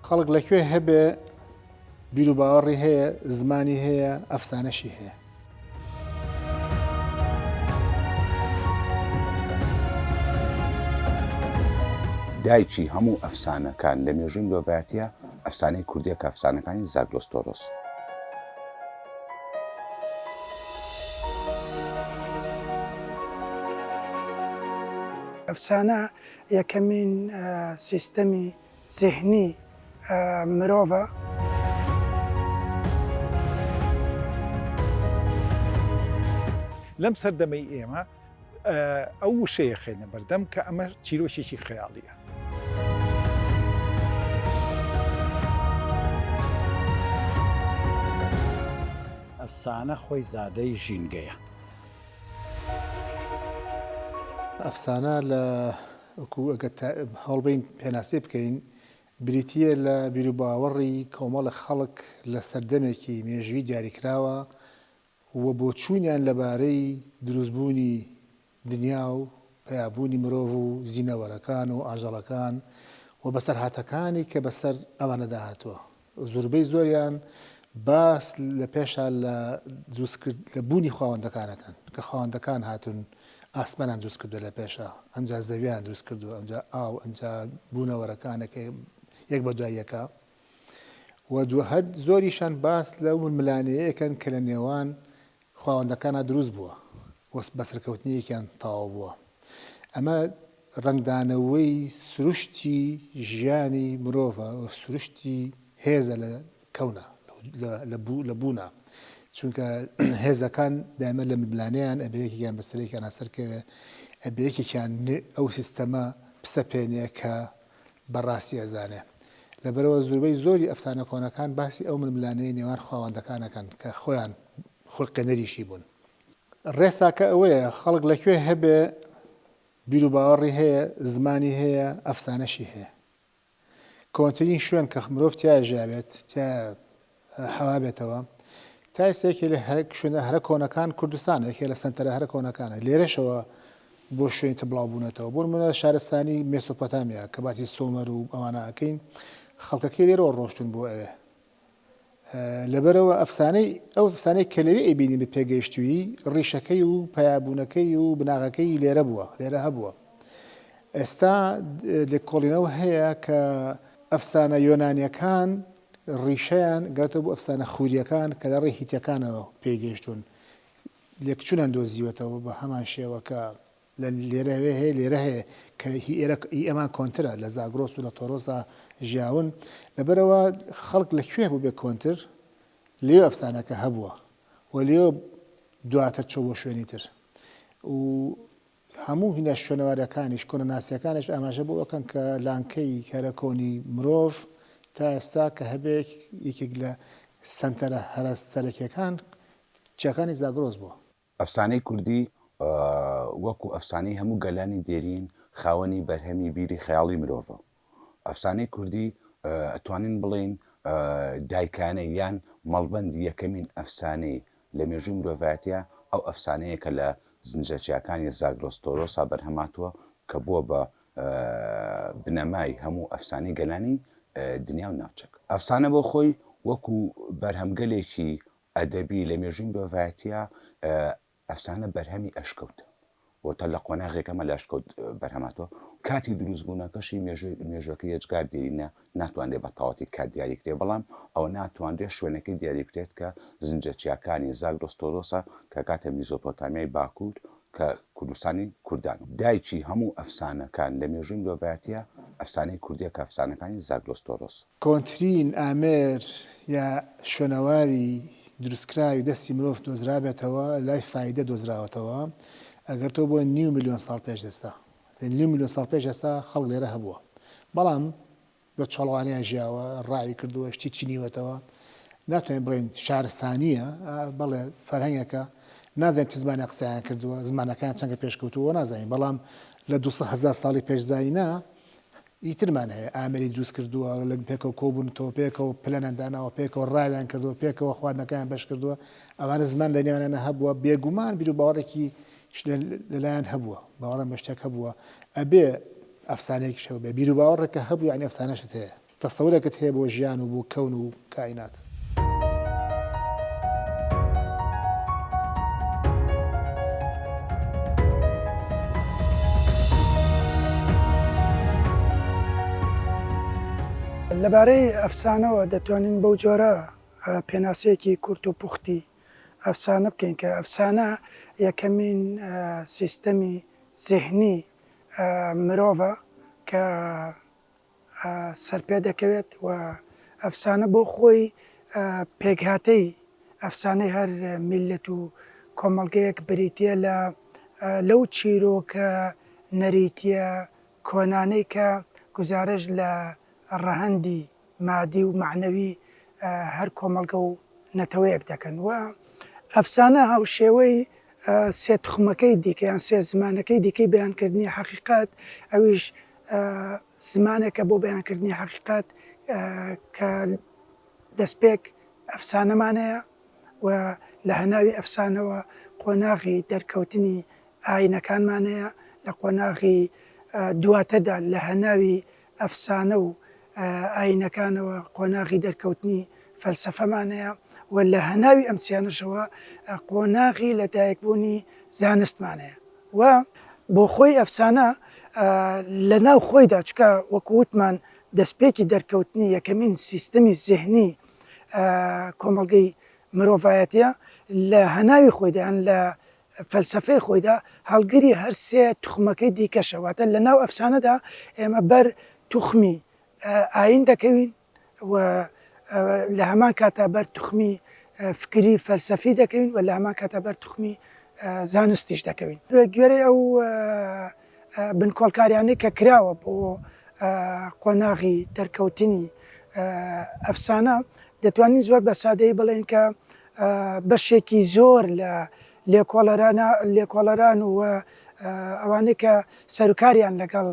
خەڵک لە کوێ هەبێ بیروباوەڕی هەیە، زمانی هەیە، ئەفسانەشی هەیە. دایکی هەموو ئەفسانەکان لە مێژووی مرۆڤایەتیە ئەفسانەی کوردیە کە ئەفسانەکانی زاگرۆس تۆرۆس. ئەفسانە یەکەمین سیستەمی زیهنی مرۆڤە. لەم سەردەمەی ئێمە ئەو وشەیە خەینە بەردەم کە ئەمە چیرۆکێکی خەیاڵییە. ئەفسانە خۆی زادەی ژینگەیە. ئەفسانە لە وەکو ئەگەر هەوڵبەین پێناسەی بکەین، بریتییە لە بیروباوەڕی کۆمەڵێک خەڵک لە سەردەمێکی مێژووی دیاریکراوە و بۆچوونیان لەبارەی دروستبوونی دنیا و پەیابوونی مرۆڤ و زینەوەرەکان و ئاژەڵەکان و بەسەرهاتەکانی کە بەسەر ئەوانەدا هاتووە. زوربەی زۆریان باس لە پێشا لە دروست کرد لە بوونی خواوەندەکان ئەکەن کە خواوەندەکان هاتوون ئاسمانیان دروست کردووە لە پێشا ئەمجا زەویان دروست کردووە ئەمجا ئاو ئەمجا بوونەوەرەکانە کە یەک بە دوای یەکا و دوو هەر زۆریشان باس لەو ململانێیەکەن کە لە نێوان خواوەندەکانا دروست بووە و بە سەرکەوتنی یەکیان تەواو بووە. ئەمە ڕەنگدانەوەی سروشتی ژیانی مرۆڤە و سروشتی هێزە لە کەونا، لە بوونا. چونکە هێزەکان دایمە لە ململانێیان ئەبێ یەکێکیان بەسەر یەکیانا سەرکەوێ، ئەبێ یەکێکیان ئەو سیستەمە بسەپێنێ کە بە ڕاستی ئەزانێ. لەبەرئەوە زوربەی زۆری ئەفسانە کۆنەکان باسی ئەو ململانێی نێوان خواوەندەکان ئەکەن کە خۆیان خولقێنەریشی بوون. ڕێساکە ئەوەیە خەڵک لە کوێ هەبێ بیروباوەڕی هەیە، زمانی هەیە، ئەفسانەشی هەیە. کۆنترین شوێن کە مرۆڤ تیایا ژیابێت، تیایا حەوابێتەوە، تا ئێستا یەکێ لە هەرە شوێنە هەرە کۆنەکان کوردستانە، یەکێ لە سەنتەرە هەرە کۆنەکانە. لێرەشەوە بۆ شوێنی تر بڵاو بوونەتەوە. بۆ نموونە شارستانی مێسۆپۆتامیا کە باسی سۆمەر و ئەوانە ئەکەین، خەڵکەکەی لێرەوە ڕۆشتوون بۆ ئەوێ. لەبەرئەوە ئەفسانەی ئەو ئەفسانەی کە لەوێ ئەیبینین بە پێگەیشتوویی، ڕیشەکەی و پەیابوونەکەی و بناغەکەی لێرە بووە، لێرە هەبووە. ئێستا لێکۆڵینەوە هەیە کە ئەفسانە یۆنانییەکان ڕیشەیان گەڕێتەوە بۆ ئەفسانە خورییەکان کە لە ڕێی هیتییەکانەوە پێی گەیشتوون. لێکچوونیان دۆزیوەتەوە بە هەمان شێوە کە لە لێرە هەیە لێرە هەیە کە هی ئێرە هی ئێمان کۆنترە لە زاگرۆس و لە تۆرۆسا ژیاون لەبەرئەوە خەڵک لە کوێ بووبێ کۆنتر لێ ئەفسانەکە هەبووە و لێ دواتر چۆ بۆ شوێنی تر و هەموو هینە شوێنەوارەکانیش کۆنەناسیەکانیش ئاماژە بۆ ئەکەن کە لانکەی هەرە کۆنی مرۆڤ تا ئێستا کە هەبێ یەکێک لە سەنتەرە هەرە سەرەکیەکان چیاکانی زاگرۆس بووە. ئەفسانەی کوردی وەکو ئەفسانەی هەموو گەلانی دێرین خاوەنی بەرهەمی بیری خەیاڵی مرۆڤە. ئەفسانەی کوردی ئەتوانین بڵێین دایکانە یان مەڵبەندی یەکەمین ئەفسانەی لە مێژووی مرۆڤایەتیا ئەو ئەفسانەیە کە لە زنجەچیاکانی زاگرۆس تۆرۆسا بەرهەماتووە کە بووە بە بنەمای هەموو ئەفسانەی گەلانی دنیا و ناوچەکە. ئەفسانە بۆ خۆی وەکو بەرهەمگەلێکی ئەدەبی لە مێژووی مرۆڤایەتیا ئەفسانە بەرهەمی ئەشکەوتە واتە لە قۆناغێک ئەمە لە ئەشکەوت بەرهەماتەوە کاتی دروستبوونەکەشی مێژوەکەی یەجگار دێرینە ناتوانرێت بە تەواوەتی کات دیاری کرێت بەڵام ئەوە ناتوانرێت شوێنەکەی دیاری بکرێت کە زنجە چیاکانی زاگرۆس تۆرۆسە کە کاتە میزۆپۆتامیای باکوور کە کوردستانی کوردان دایکی هەموو ئەفسانەکان لە مێژووی مرۆڤایەتیە ئەفسانەی کوردیە کە ئەفسانەکانی زاگرۆس تۆرۆس. کۆنترین ئامێر یا شوێنەواری دروستکراوی دەستی مرۆڤ دۆزرابێتەوە لای فایدە دۆزراوەتەوە ئەگەر تۆ بۆ نیو ملیۆن ساڵ پێش ئێستا نیو ملیۆن ساڵ پێش ئێستا خەڵک لێرە هەبووە بەڵام لە چۆڵەوانیا ژیاوە ڕاوی کردووە شتی چنیوەتەوە ناتوانین بڵێین شارستانییە بەڵێ فەرهەنگێکە نازانین چ زمانێک قسەیان کردووە زمانەکان چەندە پێشکەوتووە نازانین بەڵام لە 200 هەزار ساڵی پێش زایینە ئیترمان هەیە ئامێری دروست کردووە لە پێکەوە کۆبوونەتەوە پێکەوە پلانیان داناوە پێکەوە ڕاویان کردووە پێکەوە خواردنەکەیان بەش کردووە ئەوانە زمان لە نێوانیانە هەبووە بێگومان بیروباوەڕێکی لەلایەن هەبووە باوەڕیان بە شتێک هەبووە ئەبێ ئەفسانەیەکیش هەبێ بیروباوەڕێک کە هەبوو یعنی ئەفسانەشت هەیە. تەسەورێکت هەیە بۆ ژیان و بۆ کەون و کائینات. لەبارەی ئەفسانەوە دەتوانین بەو جۆرە پێناسەیەکی کورت و پوختی ئەفسانە بکەین کە ئەفسانە یەکەمین سیستەمی زیهنی مرۆڤە کە سەرپێ دەکەوێت و ئەفسانە بۆ خۆی پێکهاتەی ئەفسانەی هەر میللەت و کۆمەڵگەیەک بریتییە لە لەو چیرۆکە نەریتییە کۆنانەی کە گوزارشت لە ڕەهەندی مادی و مەعنەوی هەر کۆمەڵگە و نەتەوەیەک دەکەن و ئەفسانە هاوشێوەی سێ توخمەکەی دیکە یان سێ زمانەکەی دیکەی بەیانکردنی حەقیقەت ئەویش زمانێکە بۆ بەیانکردنی حەقیقەت کە دەستپێک ئەفسانەمان هەیە و لە هەناوی ئەفسانەوە قۆناغی دەرکەوتنی ئاینەکانمان هەیە، لە قۆناغی دواتردا لە هەناوی ئەفسانە و ئاینەکانەوە قۆناغی دەرکەوتنی فەلسەفەمان هەیە و لە هەناوی ئەم سیانەشەوە قۆناغی لەدایکبوونی زانستمان هەیە و بۆ خۆی ئەفسانە لە ناو خۆیدا چونکە وەکو وتمان دەستپێکی دەرکەوتنی یەکەمین سیستەمی زهنی کۆمەڵگەی مرۆڤایەتیە لە هەناوی خۆیدا یان لە فەلسەفەی خۆیدا هەڵگری هەر سێ توخمەکەی دیکەشە واتە لە ناو ئەفسانەدا ئێمە بەر توخمی ئایین دەکەوین و لە هەمان کاتا بەر توخمی فکری فەلسەفی دەکەوین و لە هەمان کاتا بەر توخمی زانستیش دەکەوین. بە گوێرەی ئەو بنکۆڵکاریانەی کە کراوە بۆ قۆناغی دەرکەوتنی ئەفسانە، دەتوانین زۆر بە سادەیی بڵێین کە بەشێکی زۆر لە لێکۆڵەران و ئەوانەی کە سەروکاریان لەگەڵ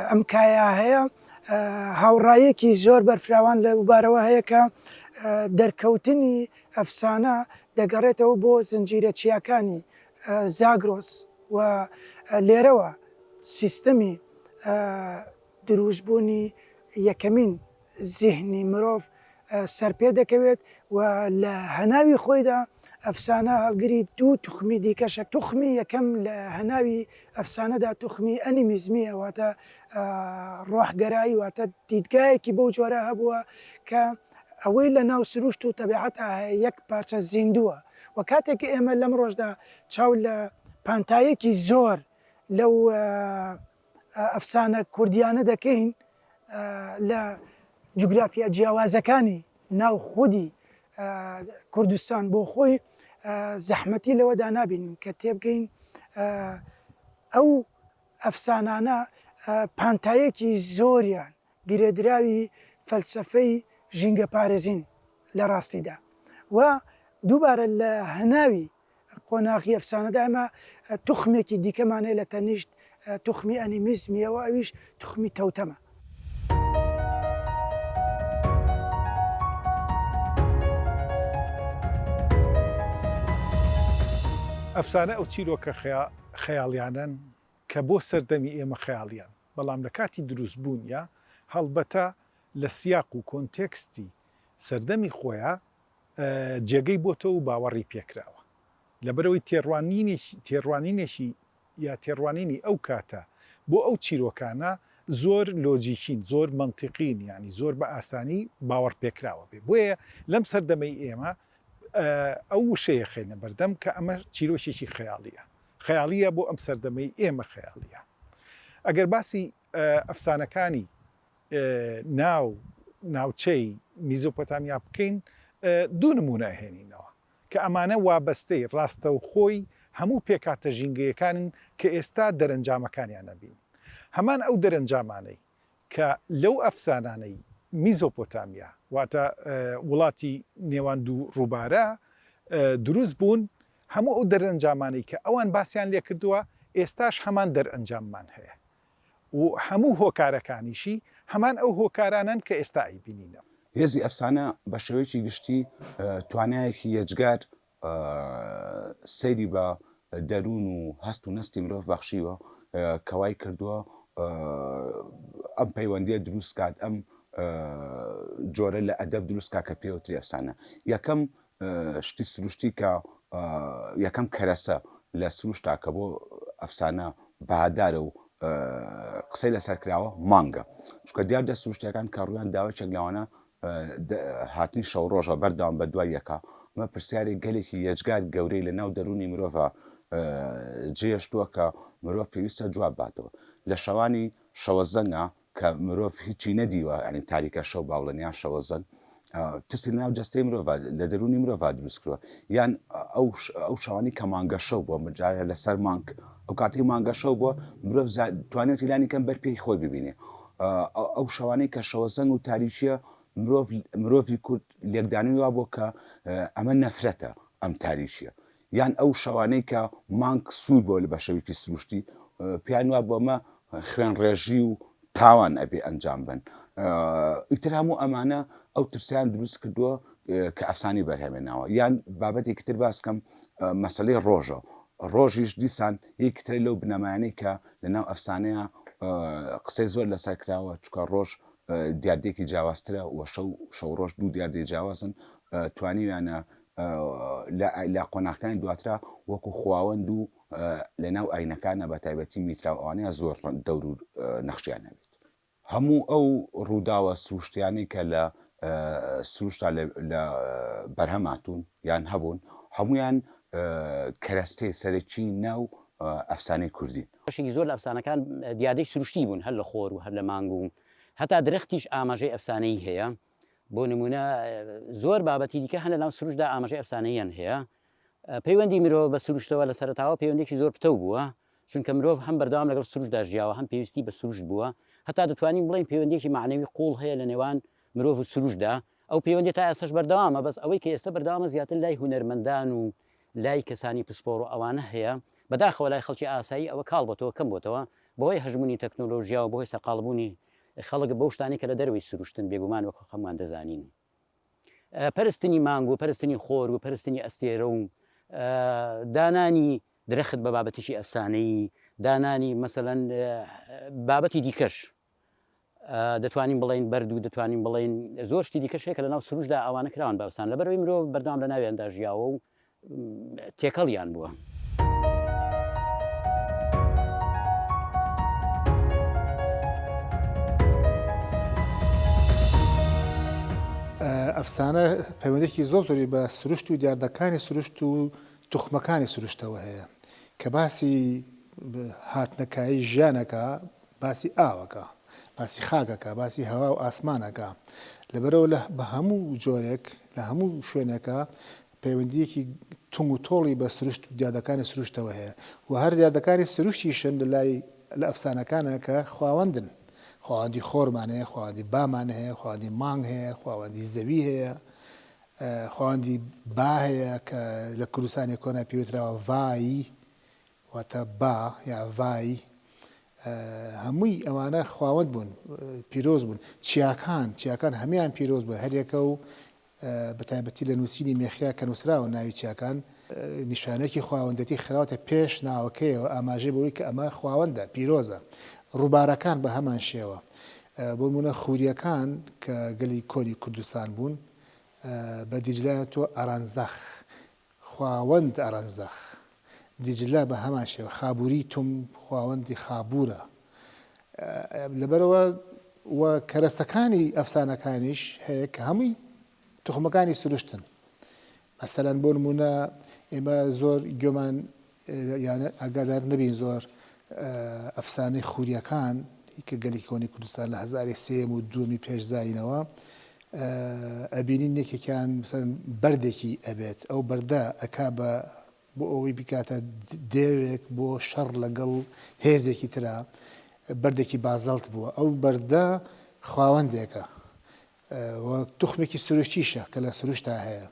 ئەم کایە هەیە، هاوڕاییەکی زۆر بەرفراوان لەوبارەوە هەیە کە دەرکەوتنی ئەفسانە دەگەڕێتەوە بۆ زنجیرە چیاکانی زاگرۆس و لێرەوە سیستەمی دروستبوونی یەکەمین زیهنی مرۆڤ سەرپێ دەکەوێت و لە هەناوی خۆیدا ئەفسانە هەڵگری دوو توخمی دیکەشە، توخمی یەکەم لە هەناوی ئەفسانەدا توخمی ئەنیمیزمییە واتە ڕۆحگەرایی واتە دیدگایەکی بەو جۆرە هەبووە کە ئەوەی لە ناو سروشت و تەبیعەتا هەیە یەک پارچە زیندووە و کاتێک ئێمە لەمڕۆشدا چاو لە پانتایەکی زۆر لەو ئەفسانە کوردییانە دەکەین لە جوگرافیا جیاوازەکانی ناو خودی کوردستان بۆ خۆی زەحمەتی لەوەدا نابینین کە تێبگەین ئەو ئەفسانانە پانتایەکی زۆریان گرێدراوی فەلسەفەی ژینگەپارێزین لە ڕاستیدا و دووبارە لە هەناوی قۆناغی ئەفسانەدا ئێمە توخمێکی دیکەمان هەیە لە تەنیشت توخمی ئەنیمیزمیەوە ئەویش توخمی تەوتەمە. ئەفسانە ئەو چیرۆکە خەیاڵیانەن کە بۆ سەردەمی ئێمە خەیاڵیان، بەڵام لە کاتی دروستبوونیا هەڵبەتە لە سیاق و کۆنتێکستی سەردەمی خۆیا جێگەی بۆتەوە و باوەڕی پێکراوە. لەبەرئەوەی تێڕوانینێکی تێڕوانینێکی یا تێڕوانینی ئەو کاتە بۆ ئەو چیرۆکانە زۆر لۆجیکین، زۆر مەنتیقین، یانی زۆر بە ئاسانی باوەڕپێکراوە بێ. بۆیە لەم سەردەمەی ئێمە ئەو وشەیە خەینە بەردەم کە ئەمە چیرۆکێکی خەیاڵییە. خەیاڵییە بۆ ئەم سەردەمەی ئێمە خەیاڵییە. ئەگەر باسی ئەفسانەکانی ناو ناوچەی میزۆپۆتامیا بکەین دوو نموونە ئەهێنینەوە کە ئەمانە وابەستەی ڕاستەوخۆی هەموو پێکهاتە ژینگەیەکانن کە ئێستا دەرەنجامەکانیان ئەبینین. هەمان ئەو دەرەنجامانەی کە لەو ئەفسانانەی میزۆپۆتامیا واتە وڵاتی نێوان دوو ڕووبارە دروست بوون، هەموو ئەو دەرەنجامانەی کە ئەوان باسیان لێکردووە ئێستاش هەمان دەرئەنجاممان هەیە. و هەموو هۆکارەکانیشی هەمان ئەو هۆکارانەن کە ئێستا ئەیبینینەوە. هێزی ئەفسانە بە شێوەیەکی گشتی توانایەکی یەجگار سەیری بە دەروون و هەست و نەستی مرۆڤ بەخشیوە کە وای کردووە ئەم پەیوەندییە دروست کات، ئەم. جۆرە لە ئەدەب دروست کا کە پێوتری ئەفسانە. یەکەم شتی سروشتی کە یەکەم کەرەسە لە سروشتا کە بۆ ئەفسانە بەهادارە و قسەی لەسەر کراوە مانگە. چونکە دیاردە سروشتیەکان کە ڕوویان داوە یەکێک لەوانە هاتنی شەو ڕۆژە بەردەوام بە دوای یەکا. ئەمە پرسیارێک گەلێکی یەجگار گەورەی لە ناو دەروونی مرۆڤا جێهێشتووە کە مرۆڤ پێویستە جواب باتەوە. لە شەوانی شەوەزەنگا کە مرۆڤ هیچی نەدیوە یانی تاریکە شەو با بڵێن یان شەوەزەنگ ترسی لە ناو جەستەی مرۆڤ لە دەروونی مرۆڤ دروست کردووە یان ئەو ئەو شەوانی کە مانگە شەو بووە مجارە لەسەر مانگ ئەو کاتەی مانگە شەو بووە مرۆڤ توانێتی لانی کەم بەر پێی خۆی ببینێ ئەو شەوانەی کە شەوەزەنگ و تاریکیە مرۆڤ مرۆڤی کورد لێکدانەوەی وا بووە کە ئەمە نەفرەتە ئەم تاریکیە یان ئەو شەوانەی کە مانگ سوور بووە بە شێوەیەکی سروشتی پێیان وابوو ئەمە خوێنڕێژی و تاوان ئەبێ ئەنجام بن ئیتر هەموو ئەمانە ئەو ترسیان دروست کردووە کە ئەفسانی بەرهەمێناوە یان بابەتێکی تر باس کەم مەسلەی ڕۆژە ڕۆژیش دیسان یەکترە لەو بنەمایانەی کە لەناو ئەفسانەیە قسەی زۆر لەسەر کراوە چکە ڕۆژ دیاردەیەکی جیاوازترە و شەو شەو ڕۆژ دوو دیاردەی جیاوازن توانیویانە لە قۆناغەکانی دواترا وەکو خواوەند و لە ناو ئاینەکانە بە تایبەتی میترا و ئەوانەیە زۆر دەور و نەخشیان هەبێت. هەموو ئەو ڕووداوە سروشتیانەی کە لە سروشتا لە بەرهەم هاتوون یان هەبوون هەموویان کەرەستەی سەرەکی ناو ئەفسانەی کوردین. بەشێکی زۆر لە ئەفسانەکان دیاردەی سروشتی بوون هەر لە خۆر و هەر لە مانگ و هەتا درەختیش ئاماژەی ئەفسانەیی هەیە. بۆ نموونە زۆر بابەتی دیکە هەن لەناو سروشتدا ئاماژەی ئەفسانەییان هەیە. پەیوەندی مرۆڤ بە سروشتەوە لە سەرەتاوە پەیوەندێکی زۆر پتەو بووە، چونکە مرۆڤ هەم بەردەوام لەگەڵ سروشتدا ژیاوە، هەم پێویستی بە سروشت بووە. هەتا دەتوانین بڵێین پەیوەندییەکی مەعنەوی قووڵ هەیە لە نێوان مرۆڤ و سروشتدا. ئەو پەیوەندییە تا ئێستاش بەردەوامە، بەس ئەوەی کە ئێستا بەردەوامە زیاتر لای هونەرمەندان و لای کەسانی پسپۆڕ و ئەوانە هەیە. بەداخەوە لای خەڵکی ئاسایی ئەوە کاڵ بۆتەوە، کەم بۆتەوە، بەهۆی هەژموونی تەکنۆلۆژیا و بەهۆی سەرقاڵبوونی خەڵک بەو شتانەی کە لە دەرەوەی سروشتن بێگومان وەک هەمووان دەزانین پەرستنی مانگ و پەرستنی خۆر و پەرستنی ئەستێرە و دانانی درەخت بە بابەتێکی ئەفسانەیی دانانی مەسەلەن بابەتی دیکەش دەتوانین بڵین بەرد و دەتوانین بڵین زۆر شتی دیکەش هەیە کە لەناو سروشدا ئەوانە کراون بە ئەفسانە لەبەرئەوەی مرۆڤ بەردەوام لە ناویاندا ژیاوە و تێکەڵیان بووە. ئەفسانە پەیوەندێکی زۆر زۆری بە سروشت و دیاردەکانی سروشت و توخمەکانی سروشتەوە هەیە کە باسی هاتنەکایی ژیانەکە باسی ئاوەکە باسی خاکەکە باسی هەوا و ئاسمانەکە لەبەرەوە لە بە هەموو جۆرێک لە هەموو شوێنێکە پەیوەندییەکی تونگ و تۆڵی بە سروشت و دیاردەکانی سروشتەوە هەیە و هەر دیاردەکانی سروشتیشن لە لای لە ئەفسانەکانە کە خواوەندن خواوەندی خۆرمان هەیە خواوەندی بامان هەیە خواوەندی مانگ هەیە خواوەندی زەوی هەیە خواوەندی با هەیە کە لە کوردستانی کۆنا پێوتراوە ڤای واتە با یا ڤای هەمووی ئەوانە خواوەند بوون پیرۆز بوون چیاکان چیاکان هەموان پیرۆز بوون هەریەکە و بەتایبەتی لە نووسینی مێخیا کە نووسراوە ناوی چیاکان، نیشانەیەکی خواوەندێتی خراوەتە پێش ناوەکەیەوە ئاماژەی بەوەی کە ئەمە خواوەندە، پیرۆزە. ڕووبارەکان بە هەمان شێوە. بۆ نموونە خورییەکان کە گەلی کۆنی کوردستان بوون بە دیجلەیان وتووە ئارانزەخ، خواوەند ئارانزەخ. دیجلە بە هەمان شێوە. خابووری توم خواوەندی خابوورە. لەبەرئەوە و کەرەستەکانی ئەفسانەکانیش هەیە کە هەمووی توخمەکانی سروشتن. مەسەلەن بۆ نموونە ئێمە زۆر گوێمان یان ئاگادار نەبین زۆر ئەفسانەی خوریەکان کە گەلی کۆنی کوردستان لە هەزاری سێیەم و دووەمی پێش زایینەوە ئەبینین یەکێکیان بەردێکی ئەبێت ئەو بەردە ئەکا بە بۆ ئەوەی بیکاتە دێوێک بۆ شەڕ لەگەڵ هێزێکی ترا بەردێکی بازەڵت بووە ئەو بەردە خواوەندێکە و توخمێکی سروشتیشە کە لە سروشتا هەیە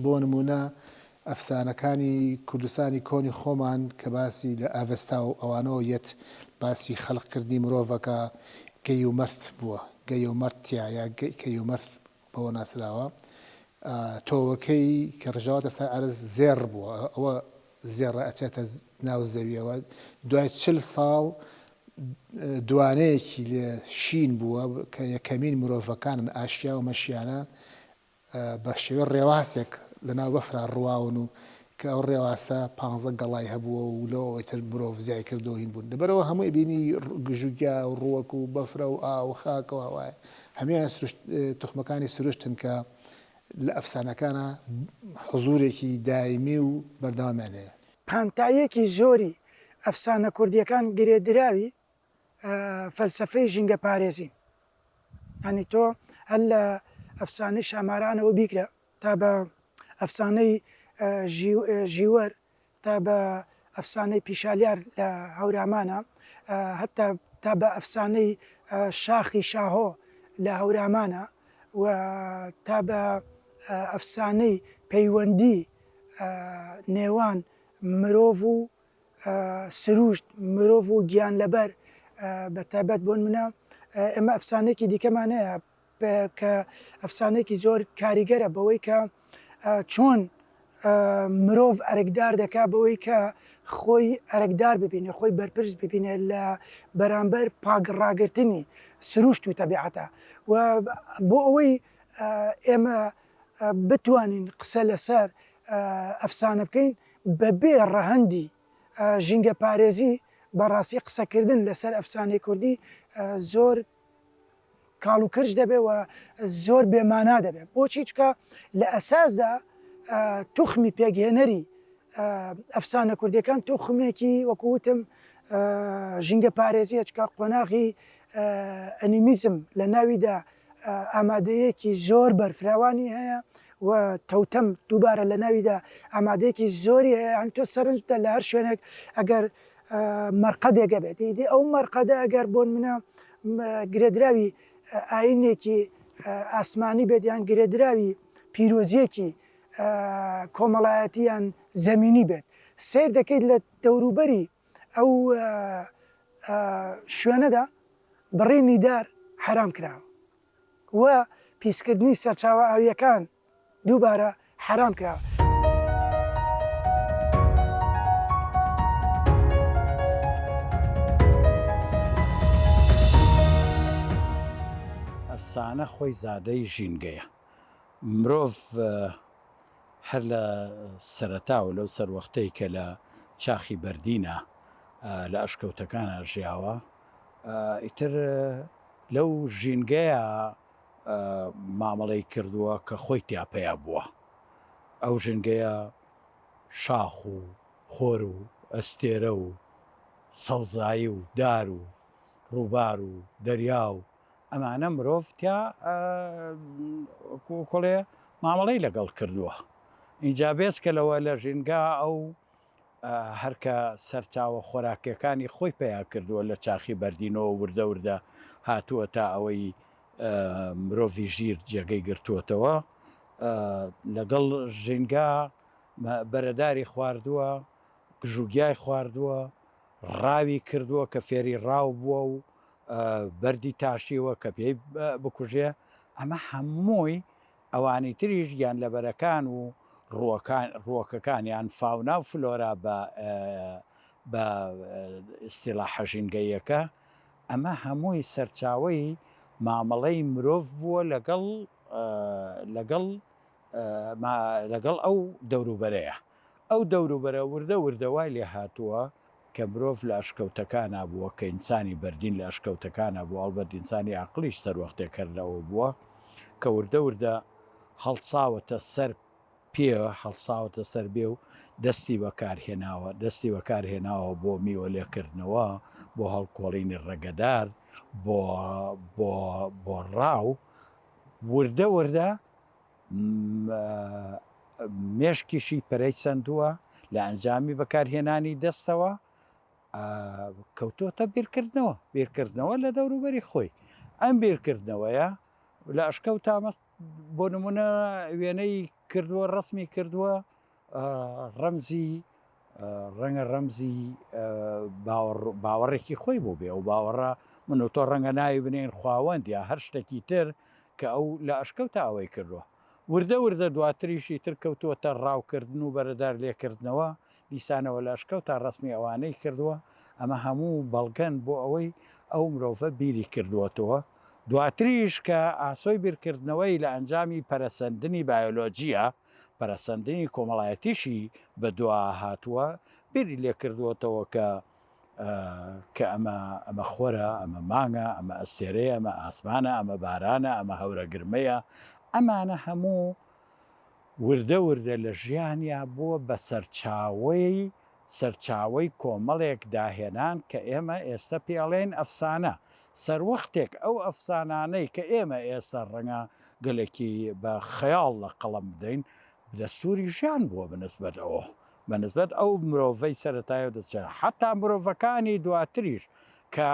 بۆ نموونە ئەفسانەکانی کوردستانی کۆنی خۆمان کە باسی لە ئاڤێستا و ئەوانەوە یەت باسی خەلق کردنی مرۆڤەکە گەیومەرت بووە، گەیومەرتیا یا کەیومەرت بەوە ناسراوە، تۆوەکەی کە ڕژاوەتە سەر عەرز زێڕ بووە، ئەوە زێڕە ئەچێتە ناو زەویەوە، دوای چل ساڵ. دوانەیەکی لێ شین بووە کە یەکەمین مرۆڤەکانن ئاشیا و مەشیانە بە شێوەی ڕێواسێک لە ناو بەفرا ڕواون و کە ئەو ڕێواسە پانزە گەڵای هەبووە و لەوەوە ئیتر مرۆڤ زیای کردو هین بوون لەبەرئەوە هەموو ئەبینی گژوگیا و ڕووەک و بەفرە و ئاو و خاک و هەوایە هەموویان سروشت توخمەکانی سروشتن کە لە ئەفسانەکانا حزوورێکی دایمی و بەردەوامیان هەیە. پانتاییەکی زۆری ئەفسانە کوردییەکان گرێدراوی فەلسەفەی ژینگەپارێزین. یانی تۆ هەر لە ئەفسانەی شامارانەوە بیگرە تا بە ئەفسانەی ژیوەر تا بە ئەفسانەی پیشالیار لە هەورامانە هەتا تا بە ئەفسانەی شاخی شاهۆ لە هەورامانە و تا بە ئەفسانەی پەیوەندی نێوان مرۆڤ و سروشت، مرۆڤ و گیانلەبەر بە تایبەت بۆ نمونە ئێمە ئەفسانەیەکی دیکەمان هەیە کە ئەفسانەیەکی زۆر کاریگەرە بەوەی کە چۆن مرۆڤ ئەرکدار دەکا بەوەی کە خۆی ئەرکدار ببینێ خۆی بەرپرس ببینێ لە بەرامبەر پاک ڕاگرتنی سروشت و تەبیعەتە و بۆ ئەوەی ئێمە بتوانین قسە لەسەر ئەفسانە بکەین بەبێ ڕەهەندی ژینگەپارێزی بەڕاستی قسەکردن لەسەر ئەفسانەی کوردی زۆر کاڵ و کرژ دەبێ و زۆر بێ مانا دەبێ. بۆچی؟ چونکە لە ئەساسدا توخمی پێکهێنەری ئەفسانە کوردیەکان توخمێکی وەکو وتم ژینگە پارێزیە چونکە قۆناغی ئەنیمیزم لە ناویدا ئامادەیەکی زۆر بەرفراوانی هەیە و تەوتەم دووبارە لە ناویدا ئامادەیەکی زۆری هەیە یانی تۆ سەرنج بدە لە هەر شوێنێک ئەگەر مەرقەدێک هەبێت ئیدی ئەو مەرقەدە ئەگەر بۆ نمونە گرێدراوی ئاینێکی ئاسمانی بێت یان گرێدراوی پیرۆزیەکی کۆمەڵایەتی یان زەمینی بێت سیر دەکەیت لە دەوروبەری ئەو شوێنەدا بڕینی دار حەرام کراوە و پیسکردنی سەرچاوە ئاوییەکان دووبارە حەرام کراوە. ئەفسانە خۆی زادەی ژینگەیە. مرۆڤ هەر لە سەرەتاوە لەو سەروەختەی کە لە چاخی بەردینە لە ئەشکەوتەکانا ژیاوە ئیتر لەو ژینگەیە مامەڵەی کردووە کە خۆی تیا پەیا بووە. ئەو ژینگەیە شاخ و خۆر و ئەستێرە و سەوزایی و دار و ڕووبار و دەریا و ئەمانە مرۆڤ تیا کۆڵێ مامەڵەی لەگەڵ کردووە. ئینجا بێجگە لەوە لە ژینگە ئەو هەر کە سەرچاوە خۆراکیەکانی خۆی پەیا کردووە لە چاخی بەردینەوە وردە وردە هاتووە تا ئەوەی مرۆڤی ژیر جێگەی گرتووەتەوە لەگەڵ ژینگە بەرەداری خواردووە گژوگیای خواردووە ڕاوی کردووە کە فێری ڕاو بووە و بەردی تاشیوە کە پێی بکوژێ ئەمە هەمووی ئەوانی تریش گیانلەبەرەکان و ڕووەکان ڕووەکەکان یان فاونا و فلۆرا بە بە ئیستیلاحە ژینگەییەکە ئەمە هەمووی سەرچاوەی مامەڵەی مرۆڤ بووە لەگەڵ لەگەڵ لەگەڵ ئەو دەوروبەرەیە. ئەو دەوروبەرە وردە وردە وای لێ هاتووە کە مرۆڤ لە ئەشکەوتەکانا بووە، کە ئینسانی بەردین لە ئەشکەوتەکانا بووە، ئەڵبەت ئینسانی ئاقڵیش سەروەختێک هەر لەوە بووە، کە وردە وردە هەڵساوەتە سەر پێ، هەڵساوەتە سەر بێ و دەستی بەکار هێناوە، دەستی بەکار هێناوە بۆ میوە لێکردنەوە، بۆ هەڵکۆڵینی ڕەگەدار، بۆ بۆ بۆ ڕاو، وردە وردە مێشکیشی پەرەی سەندووە، لە ئەنجامی بەکارهێنانی دەستەوە کەوتۆتە بیرکردنەوە، بیرکردنەوە لە دەوروبەری خۆی. ئەم بیرکردنەوەیە لە ئەشکەوتا بۆ نمونە وێنەی کردووە، ڕەسمی کردووە، ڕەمزی ڕەنگە ڕەمزی باوەڕێکی خۆی بوو بێ ئەو باوەڕە من و تۆ ڕەنگە ناوی بنێین خواوەند یا هەر شتێکی تر کە ئەو لە ئەشکەوتا ئەوەی کردووە وردە وردە دواتریشی تر کەوتووەتە ڕاوکردن و بەرەدار لێکردنەوە دیسانەوە لە ئەشکەوتا ڕەسمی ئەوانەی کردووە. ئەمە هەموو بەڵگەن بۆ ئەوەی ئەو مرۆڤە بیری کردووەتەوە. دواتریش کە ئاسۆی بیرکردنەوەی لە ئەنجامی پەرەسەندنی بایۆلۆجییە، پەرەسەندنی کۆمەڵایەتیشی بەدوا هاتووە، بیری لێکردووەتەوە کە کە ئەمە ئەمە خۆرە، ئەمە مانگە، ئەمە ئەستێرەیە، ئەمە ئاسمانە، ئەمە بارانە، ئەمە هەورەگرمەیە، ئەمانە هەموو وردە وردە لە ژیانیا بووە بە سەرچاوەی سەرچاوەی کۆمەڵێک داهێنان کە ئێمە ئێستە پێی ئەڵێین ئەفسانە. سەروەختێک ئەو ئەفسانانەی کە ئێمە ئێستە ڕەنگە گەلێکی بە خەیاڵ لە قەڵەم بدەین، دەستووری ژیان بووە بە نسبەت ئەوە، بە نسبەت ئەو مرۆڤەی سەرەتایەوە دەچێت، حەتا مرۆڤەکانی دواتریش کە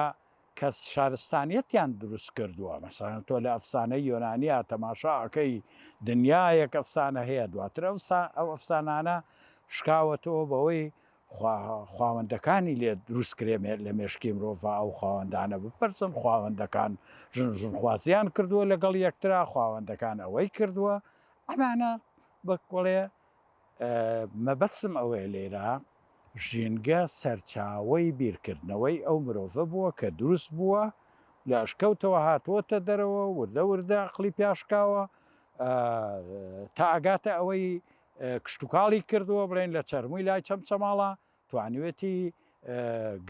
کە شارستانیەتیان دروست کردووە، مەسەلەن تۆ لە ئەفسانەی یۆنانیا تەماشا ئەکەی دنیایەک ئەفسانە هەیە، دواتر ئەو ئەفسانانە شکاوەتەوە بەوەی خواوەندەکانی لێ دروست کرێ لە مێشکی مرۆڤ ئەو خواوەندانە بپرسن، خواوەندەکان ژن ژنخوازیان کردووە لەگەڵ یەکترا، خواوەندەکان ئەوەی کردووە، ئەمانە بە کۆڵێ مەبەستم ئەوەیە لێرە ژینگە سەرچاوەی بیرکردنەوەی ئەو مرۆڤە بووە کە دروست بووە لە ئەشکەوتەوە هاتووەتە دەرەوە وردە وردە ئەقڵی پیاشکاوە تا ئەگاتە ئەوەی کشتوکاڵی کردووە بڵێن لە چەرمووی لای چەمچەماڵە توانیوێتی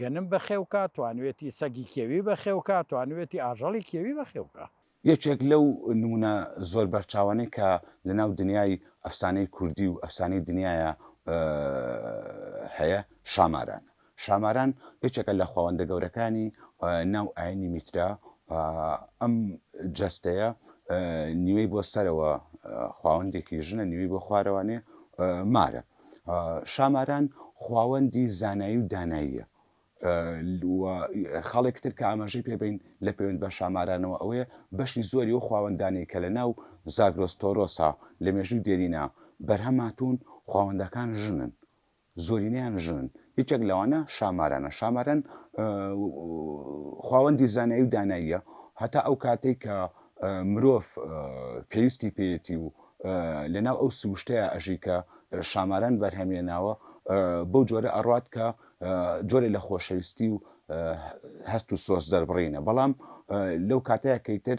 گەنم بەخێوکا توانیوێتی سەگی کێوی بەخێوکا توانیوێتی ئاژەڵی کێوی بەخێوکا. یەکێک لەو نموونە زۆر بەرچاوانەی کە لە ناو دنیای ئەفسانەی کوردی و ئەفسانەی دنیایا هەیە شامارانە. شاماران یەکێکە لە خواوەندە گەورەکانی ناو ئاینی میترا، ئەم جەستەیە نیوەی بۆ سەرەوە خواوەندێکی ژنە نیوەی بۆ خوارەوانێ مارە. شاماران خواوەندی زانایی و داناییە. و خاڵێک تر کە ئاماژەی پێ بەین لە پەیوەند بە شامارانەوە ئەوەیە بەشی زۆری ئەو خواوەندانەی کە لە ناو زاگرۆس تۆرۆسا لە مێژووی دێرینا بەرهەم هاتوون خواوەندەکان ژنن زۆرینەیان ژنن یەکێک لەوانە شامارانە شاماران خواوەندی زانایی و داناییە هەتا ئەو کاتەی کە مرۆڤ پێویستی پێیەتی و لەناو ئەو سروشتەیا ئەژی کە شاماران بەرهەمێناوە بەو جۆرە ئەڕوات کە جۆرێ لە خۆشەویستی و هەست و سۆز دەربڕینە بەڵام لەو کاتەیە کە ئیتر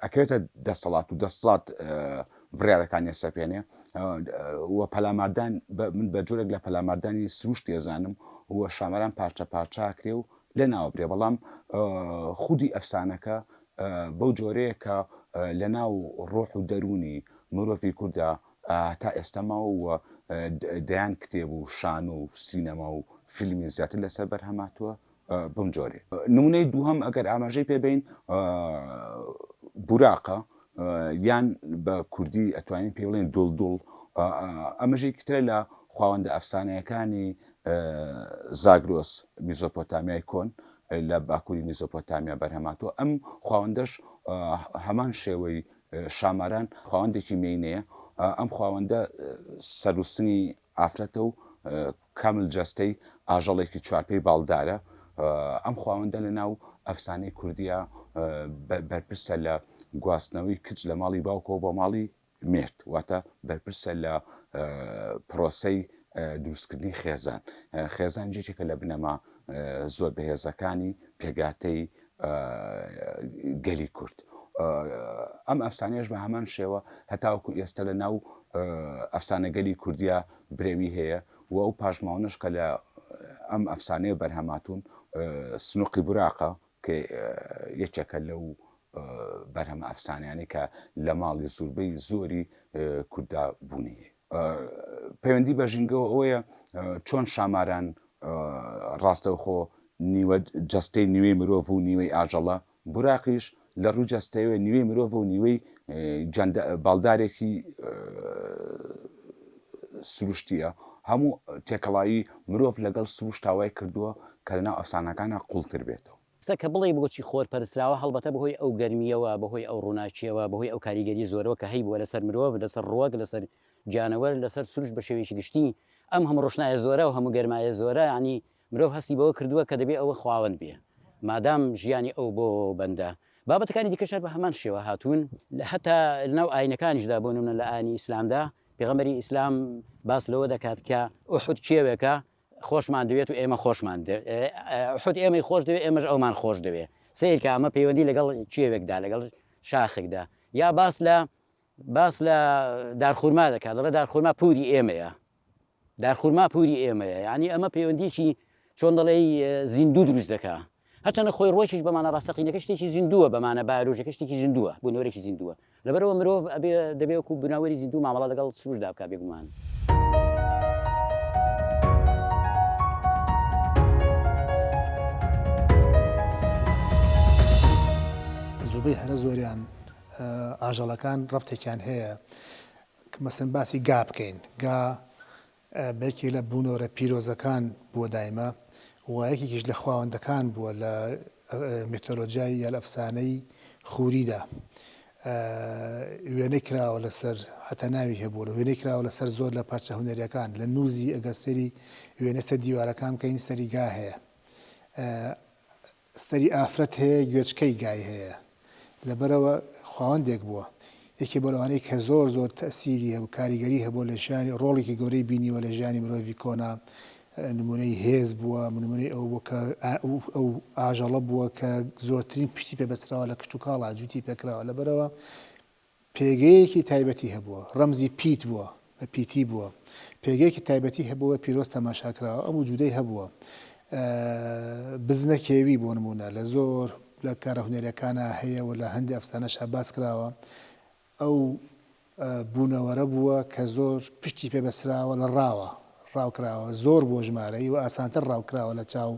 ئەکەوێتە دەسەڵات و دەسەڵات بڕیارەکانی ئەسەپێنێ و پەلاماردان من بە جۆرێک لە پەلاماردانی سروشت ئێزانم و شاماران پارچە پارچە ئەکرێ و لەناوەبرێ بەڵام خودی ئەفسانەکە بەو جۆرەیە کە لەناو ڕۆح و دەروونی مرۆڤی کورددا هەتا ئێستا ماوە و دەیان کتێب و شانۆ و سینەما و فیلمی زیاتر لەسەر بەرهەم هاتووە بەم جۆرەیە. نمونەی دووهەم ئەگەر ئاماژەی پێ بەین بوراقە یان بە کوردی ئەتوانین پێی بڵێین دوڵدوڵ ئەمەش یەکێکی ترە لە خواوەندە ئەفسانەیەکانی زاگرۆس میزۆپۆتامیای کۆن لە باکووری میزۆپۆتامیا بەرهەم هاتووە ئەم خواوەندەش هەمان شێوەی شاماران خواوەندێکی مێینەیە ئەم خواوەندە سەروسنی ئافرەتە و کامل جەستەی ئاژەڵێکی چوارپێی باڵدارە. ئەم خواوەندە لە ناو ئەفسانەی کوردییا بەرپرسە لە گواستنەوەی کچ لە ماڵی باوکەوە بۆ ماڵی مێرد، واتە بەرپرسە لە پرۆسەی دروستکردنی خێزان. خێزان یەکێکە لە بنەما زۆر بەهێزەکانی پێکهاتەی گەلی کورد. ئەم ئەفسانەیەش بە هەمان شێوە هەتاوەکو ئێستا لە ناو ئەفسانەگەلی کوردیا برەوی هەیە و ئەو پاشماوانەش کە لە ئەم ئەفسانەیە بەرهەماتوون سنوقی بوراقە کە یەکێکە لەو بەرهەمە ئەفسانەیانەی کە لە ماڵی زوربەی زۆری کورددا بوونی هەیە. پەیوەندی بە ژینگەوە ئەوەیە چۆن شاماران ڕاستەوخۆ نیوە جەستەی نیوەی مرۆڤ و نیوەی ئاژەڵە، بوراقیش لە ڕووی جەستەیەوە نیوەی مرۆڤ و نیوەی باڵدارێکی سروشتییە، هەموو تێکەڵاوی مرۆڤ لەگەڵ سروشتا وای کردووە کە لەناو ئەفسانەکانا قووڵتر بێتەوە. ئێستا کە بڵێی بۆچی خۆر پەرستراوە، هەڵبەتە بەهۆی ئەو گەرمییەوە، بەهۆی ئەو ڕووناکییەوە، بەهۆی ئەو کاریگەرییە زۆرەوە کە هەیبووە لەسەر مرۆڤ، لەسەر ڕووەک، لەسەر گیانەوەر، لەسەر سروشت بە شێوەیەکی گشتی، ئەم هەموو ڕۆشنایە زۆرە و هەموو گەرمایە زۆرە، یانی مرۆڤ هەستی بەوە کردووە کە دەبێ ئەوە خواوەند بێ، مادام ژیانی ئەو بۆ بەندە. بابەتەکانی دیکەش هەر بە هەمان شێوە هاتوون. هەتا لەناو ئایینەکانیشدا، بۆ نموونە لە ئایینی ئیسلامدا، پێغەمبەری ئیسلام باس لەوە دەکات کە ئوحود کێوێکە، خۆشمان دەوێت و ئێمە خۆشمان ئوحود ئێمەی خۆش دەوێت ئێمەش ئەومان خۆش دەوێت سەیرکە ئەمە پەیوەندی لەگەڵ کێوێکدا لەگەڵ شاخێکدا یا باس لە باس لە دارخورما دەکات دەڵێ دارخورما پوری ئێمەیە دارخورما پوری ئێمەیە یعنی ئەمە پەیوەندیکی چۆن دەڵێی زیندوو دروست دەکا هەرچەندە خۆی ڕۆیشیش بە مانا ڕاستەقینەکە شتێکی زیندووە بە مانا بایۆلۆژیەکە شتێکی زیندووە بوونەوەرێکی زیندووە لەبەرئەوە مرۆڤ ئەبێ دەبێ وەکو بوونەوەری زیندوو مامەڵە لەگەڵ سروشتدا بکا بێگومان. زۆربەی هەرە زۆریان ئاژەڵەکان ڕەبتێکیان هەیە مەسەن باسی گا بکەین گا بە یەکێک لە بوونەوەرە پیرۆزەکان بووە دایمە و یەکێکیش لە خواوەندەکان بووە لە میتۆلۆجیای یا لە ئەفسانەی خوریدا وێنەی کراوە لەسەر حتا ناوی هەبووە لە وێنەی کراوە لەسەر زۆر لە پارچە هونەریەکان لە نوزی ئەگەر سەیری وێنە سەر دیوارەکان بکەین سەری گا هەیە سەری ئافرەت هەیە گوێچکەی گای هەیە لەبەرئەوە خواوەندێک بووە یەکێ بۆ لەوانەی کە زۆر زۆر تەئسیری هەبوو کاریگەری هەبووە لە ژیانی ڕۆڵێکی گەورەی بینیوە لە ژیانی مرۆڤی کۆنا نمونەی هێز بووە نمونەی ئەو بووە کە ئەو ئاژەڵە بووە کە زۆرترین پشتی پێ بەستراوە لە کشتوکاڵا جووتی پێکراوە لەبەرئەوە پێگەیەکی تایبەتی هەبووە، ڕەمزی پیت بووە، بە پیتی بووە، پێگەیەکی تایبەتی هەبووە، بە پیرۆز تەماشا کراوە، ئەم وجوودەی هەبووە. بزنە کێوی بۆ نموونە لە زۆر لە کارە هونەرییەکانا هەیە و لە هەندێ ئەفسانەشا باس کراوە، ئەو بوونەوەرە بووە کە زۆر پشتی پێ بەستراوە، لە ڕاوە ڕاو کراوە، زۆر بووە ژمارەی و ئاسانتر ڕاو کراوە لە چاو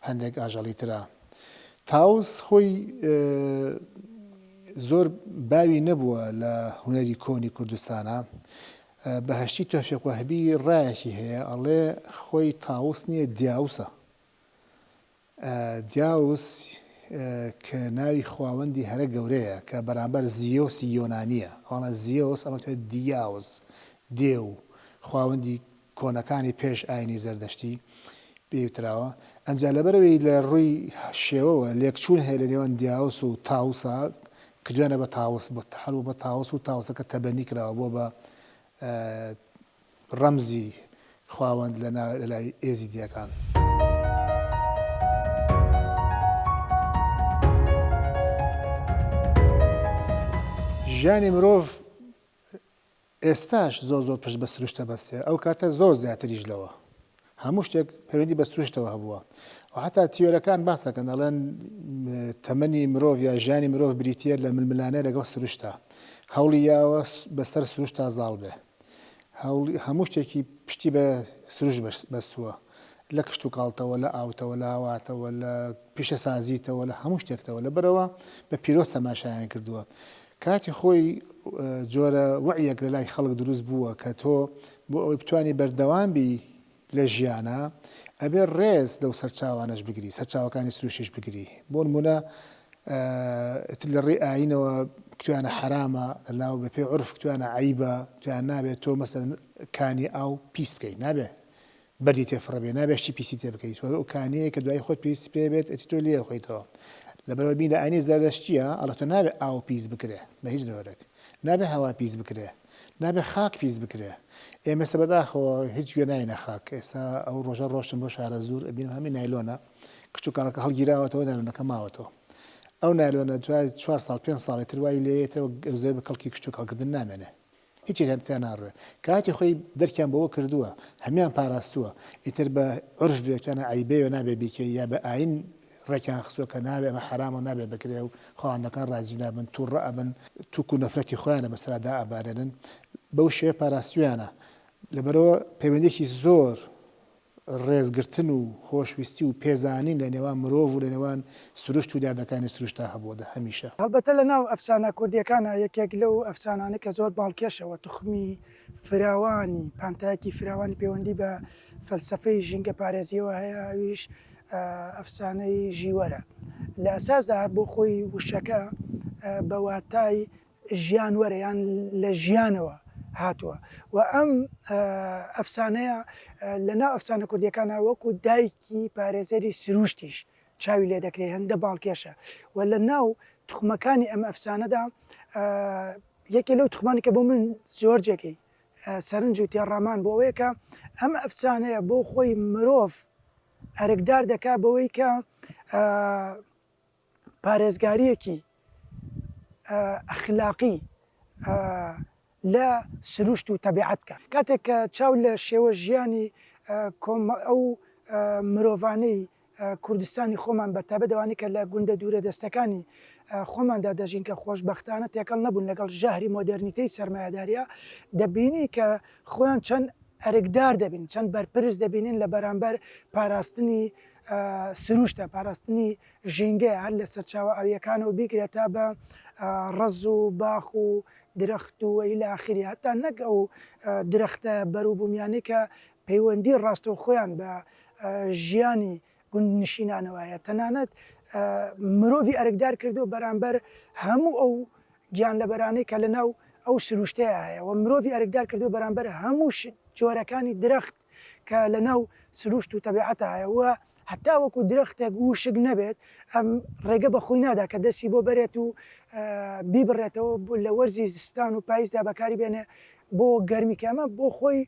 هەندێک ئاژەڵی ترا. تاوس خۆی زۆر باوی نەبووە لە هونەری کۆنی کوردستانا. بەهەشتی تۆفیق وەهبی ڕایەکی هەیە ئەڵێ خۆی تاوس نییە دیاوسە. دیاوس کە ناوی خواوەندی هەرە گەورەیە کە بەرامبەر زیۆسی یۆنانییە. ئەوانە زیۆس ئەمە دیاوس دێو خواوەندی کۆنەکانی پێش ئاینی زەردەشتی پێی وتراوە. ئەنجا لەبەرئەوەی لە ڕووی شێوەوە لێکچوون هەیە لە نێوان دیاوس و تاوسا کردویانە بە تاوس بۆ هەر بۆ بە تاوس و تاوسەکە تەبەنی کراوە بۆ بە ڕەمزی خواوەند لە لای ئێزیدیەکان. ژیانی مرۆڤ ئێستاش زۆر زۆر پشت بە سروشت دەبەستێ، ئەو کاتە زۆر زیاتریش لەوە. هەموو شتێک پەیوەندی بە سروشتەوە هەبووە و حەتا تیۆرەکان باس دەکەن دەڵێن تەمەنی مرۆڤ یا ژیانی مرۆڤ بریتییە لە ململانێ لەگەڵ سروشتا. هەوڵی یاوە بەسەر سروشتا زاڵ بێ. هەوڵی هەموو شتێکی پشتی بە سروشت بەستووە. لە کشتوکاڵتەوە، لە ئاوتەوە، لە هەواتەوە، لە پیشەسازیتەوە، لە هەموو شتێکتەوە. لەبەرئەوە بە پیرۆز تەماشایان کردووە. کاتی خۆی جۆرە وەعیەک لە لای خەڵک دروست بووە کە تۆ بۆ ئەوەی بتوانی بەردەوام بی لە ژیانا ئەبێ ڕێز لەو سەرچاوانەش بگری، سەرچاوەکانی سروشتیش بگری. بۆ نموونە ئیتر لە ڕێی ئایینەوە کوتویانە حەرامە، لەناو بە پێی عورف کوتویانە عەیبە، کوتویان نابێ تۆ مەسەلەن کانی ئاو پیس بکەی، نابێ بەردی تێ فڕێ بێ نابێ شتی پیسی تێ بکەی چونکە ئەو کانیەیە کە دوایی خۆت پێویستی پێ بێت ئەچی تۆ لێی ئەخۆیتەوە لەبەرئەوە بین لە ئاینی زەردەشتیە ئەڵێ تۆ نابێ ئاو پیس بکرێ بە هیچ جۆرێک نابێ هەوا پیس بکرێ نابێ خاک پیس بکرێ ئێمە ئێستا بەداخەوە هیچ گوێ ناینە خاک ئێستا ئەو ڕۆژە ڕۆشتم بۆ شارەزوور ئەبینم هەمی نایلۆنە کشتوکاڵەکە هەڵگیراوەتەوە نایلۆنەکە ماوەتەوە ئەو نایلۆنە دوای چوار ساڵ پێنج ساڵی تر وای لێیەتەوە زۆر بە کەڵکی کشتوکاڵکردن نامێنێ هیچی تیا ناڕوێ کاتی خۆی دەرکیان بەوە کردووە هەموان پاراستووە ئیتر بە عورف بێ وتیانە عەیبەیە نابێ بیکەی یا بە ئاین ڕێکیان خستووە کە نابێ ئەمە حەرامە و نابێ بکرێ و خواوەندەکان ڕازی نابن توڕە ئەبن توک و نەفرەتی خۆیانە بەسەرا دائەبارێنن بەو شێوەیە پاراستویانە لەبەرئەوە پەیوەندیەکی زۆر ڕێزگرتن و خۆشویستی و پێزانین لە نێوان مرۆڤ و لە نێوان سروشت و دیاردەکانی سروشتا هەبووە دە هەمیشە. هەڵبەتە لە ناو ئەفسانە کوردییەکانا یەکێک لەو ئەفسانانەی کە زۆر باڵکێشە و توخمی فراوانی، پانتایەکی فراوانی پەیوەندی بە فەلسەفەی ژینگەپارێزییەوە هەیە ئەویش ئەفسانەی ژیوەرە. لە ئەساسدا هەر بۆ خۆی وشەکە بە واتای ژیانوەرە یان لە ژیانەوە هاتووە و ئەم ئەفسانەیە لە ناو ئەفسانە کوردیەکانە وەکو دایکی پارێزەری سروشتیش چاوی لێ دەکرێت هەندە باڵکێشە و لە ناو تخمەکانی ئەم ئەفسانەدا یەکێ لەو تخمانی کە بۆ من زۆر جێگەی. سەرنج و تێڕامان بۆ ئەوەیە کە ئەم ئەفسانەیە بۆ خۆی مرۆڤ ئەرکدار دەکا بەوەی کە پارێزگارییەکی ئەخلاقی لە سروشت و تەبیعەت بکا. کاتێک کە چاو لە شێوە ژیانی ئەو مرۆڤانەی کوردستانی خۆمان بە تایبەت ئەوانەی کە لە گوندە دوورە دەستەکانی خۆماندا دەژین کە خۆشبەختانە تێکەڵ نەبوون لەگەڵ ژەهری مۆدێرنیتەی سەرمایەدارییا دەبینی کە خۆیان چەند ئەرکدار دەبین چەند بەرپرس دەبینین لە بەرامبەر پاراستنی سروشتە پاراستنی ژینگەیە هەر لە سەرچاوە ئاوییەکانەوە بیگرە تا بە ڕەز و باخ و درەخت و الی آخره هەتا نەک ئەو درەختە بەروبوومیانەی کە پەیوەندی ڕاستەوخۆیان بە ژیانی گوندنشینانەوە هەیە، تەنانەت مرۆڤی ئەرکدار کردووە بەرامبەر هەموو ئەو گیانلەبەرانەی کە لەناو ئەو سروشتەیا هەیە و مرۆڤی ئەرکدار کردووە بەرامبەر هەموو جۆرەکانی درەخت کە لەناو سروشت و تەبیعەتا هەیە و هەتاوەکو درەختێک وشک نەبێت ئەم ڕێگە بە خۆی نادا کە دەستی بۆ بەرێت و بیبڕێتەوە لە وەرزی زستان و پایزدا بەکاری بێنێ بۆ گەرمی کە ئەمە بۆ خۆی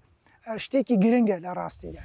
شتێکی گرنگە لە ڕاستیدا.